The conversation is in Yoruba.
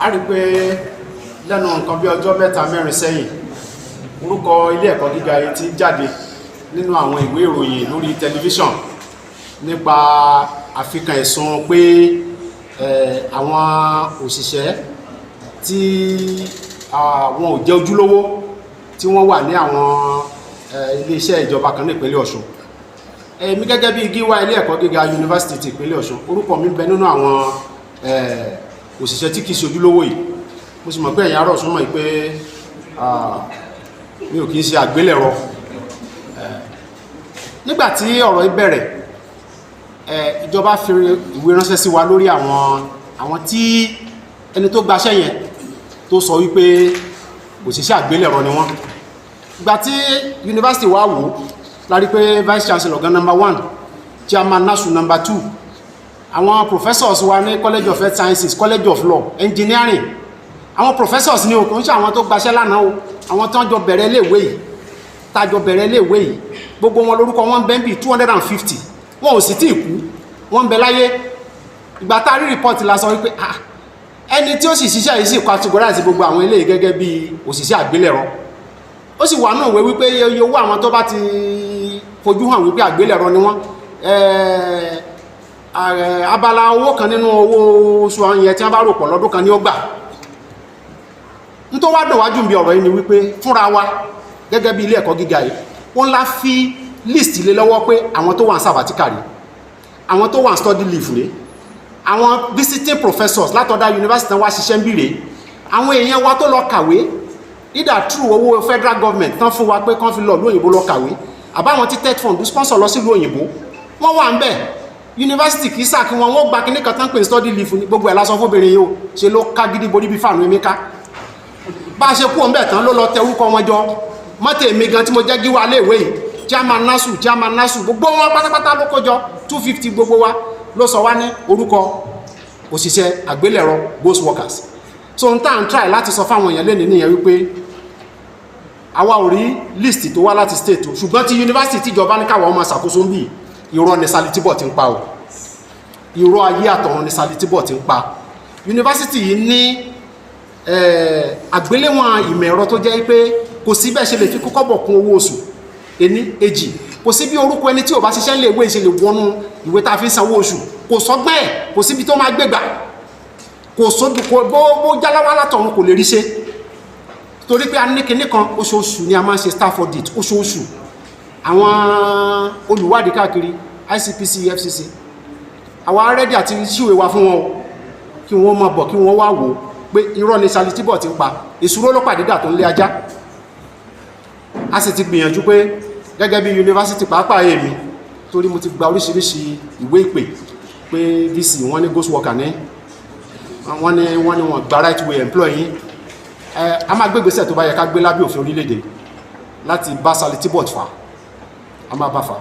A rí pé lẹ́nu nǹkan bí ọjọ́ 3 mẹ́rin sẹ́yìn, orúkọ ilé ẹ̀kọ́ gíga yìí ti jáde nínú àwọn ìwé ìròyìn lórí tẹlifíṣàn nípa àfikàn ẹ̀sùn pé àwọn òṣìṣẹ́ tí wọn ò jẹ́ ojúlówó tí wọ́n wà ní àwọn iléeṣẹ́ ìjọba kan ní ìpínlẹ̀ Ọ̀ṣun. Èmi gẹ́gẹ́ bí gíwá ilé ẹ̀kọ́ gíga yunifásitì ti ìpínlẹ̀ Ọ̀ṣun, orúkọ mi ń bẹ nínú àwọn òṣìṣẹ́ tí kìí ṣe ojúlówó yìí. Mo sì mọ̀ pé ẹ̀yin ará Ọ̀ṣun mọ̀ pé mi ò kìí ṣe àgbélẹ̀rọ. Nígbà tí ọ̀rọ̀ yìí bẹ̀rẹ̀, ìjọba fi ìwé ránṣẹ́ sí wa lórí àwọn tí ẹni tó gbaṣẹ́ yẹn tó sọ wípé òṣìṣẹ́ àgbélẹ̀rọ ni wọ́n. Ìgbà tí yunifásitì wa wò la rí pé vice chancellor gan number 1, chairman NASU number 2, àwọn professors wa ní College of Health Sciences, College of Law, Engineering, àwọn professors ní o, kò ń ṣe àwọn tó gbaṣẹ́ lánàá o, àwọn tó ń jọ bẹ̀rẹ̀ iléèwé yìí, tájọ bẹ̀rẹ̀ iléèwé yìí, gbogbo wọn lórúkọ wọn bẹ́ẹ̀ bí 250. Wọn ò sì tí ì kú, wọ́n ń bẹ láyé. Ìgbà tá a rí report la sọ wípé ah, ẹni tí ó sì ṣiṣẹ́ yìí sì categorize gbogbo àwọn eléyìí gẹ́gẹ́ bí òṣìṣẹ́ àgbélẹ̀rọ. Ó sì wà náà wé wípé iye owó àwọn tó bá ti fojú hàn wípé àgbélẹ̀rọ ni wọ́n, abala owó kan nínú owó oṣù àwọn yẹn tí wọ́n bá rò pọ̀ lọ́dún kan ní ó gbà. N tó wá dùn wájú bí ọ̀rọ̀ yìí ni wípé fúnra wa gẹ́gẹ́ bí ilé ẹ̀kọ́ gíga yìí, wọ́n lá fi list lé lọ́wọ́ pé àwọn tó wà ní sabbatical rí, àwọn tó wà ní study leave rí, àwọn visiting professors látọ̀dá university wá ṣiṣẹ́ ń bí rèé, àwọn èèyàn wa tó lọ kàwé either through owó federal government tán fún wa pé kán fi lọ ìlú òyìnbó lọ kàwé, àbáwọn tí TETFund sponsor lọ sílùú òyìnbó, wọ́n wà ń bẹ̀. Yunifásitì kì í sàkí wọn, wọ́n gba kíní kan tán pè ní study leave ní gbogbo ẹ̀ lásán fóbìnrin yìí o. Ṣe ló ká gidi borí bí fàánù emeka. Bá a ṣe kú òun bẹ̀ tán ló lọ tẹ orúkọ wọn jọ mọ́tò. Èmi gan tí mo jẹ́ gíwá iléèwé yìí, chairman NASU, chairman NASU, gbogbo wọn pátápátá ló kó jọ, 250 gbogbo wa ló sọ wá ní orúkọ òṣìṣẹ́ àgbélẹ̀rọ, ghost workers. So n tá à ń try láti sọ fáwọn èèyàn lẹ́nìí nìyẹn wípé àwa ò rí list tó wá láti state o, ṣùgbọ́n tí yunifásitì tíjọba ní káwọn ọmọ ṣàkóso ń bì, irọ́ ni Sally Tibor ti ń pa o. Irọ́ ayé àtọ̀run ni Sally Tibor ti ń pa. Yunifásitì yìí ní àgbéléwọ̀n ìmọ̀ ẹ̀rọ tó jẹ́ pé kò sí bẹ́ẹ̀ ṣe lè fi kọ́kọ́ bọ̀ kún owó oṣù ení èjì, kò sí bí orúkọ ẹni tí ò bá ṣiṣẹ́ lè wé ṣe lè wọnú ìwé tá a fi ń sanwó oṣù. Kò sọ́gbọ́n ẹ̀, kò síbi tó máa gbégbà, kò sódù kò bó jáláwá látọ̀run, kò lè rí ṣe, torí pé a ní kinní kan. Oṣooṣù ni a máa ń ṣe staff audit, oṣooṣù. Àwọn olùwádìí káàkiri, ICPC, EFCC, àwa ready àti ṣíwèé wa fún wọn o, kí wọ́n máa bọ̀, kí wọ́n wá wò ó pé irọ́ ni Sally Tibor ti ń pa. Ìṣúró ló pàdé dà tó ń lé ajá. A sì ti gbìyànjú pé gẹ́gẹ́ bí yunifásitì, pàápàá èmi, torí mo ti gba oríṣiríṣi ìwé ìpè pé VC, wọ́n ní ghost worker ní wọ́n ní wọ́n gba right way employ yín. Ẹ a máa gbégbésẹ̀ tó bá yẹ ká gbé lábẹ́ òfin orílẹ̀-èdè láti bá Sally Tibor fà, a máa bá fà.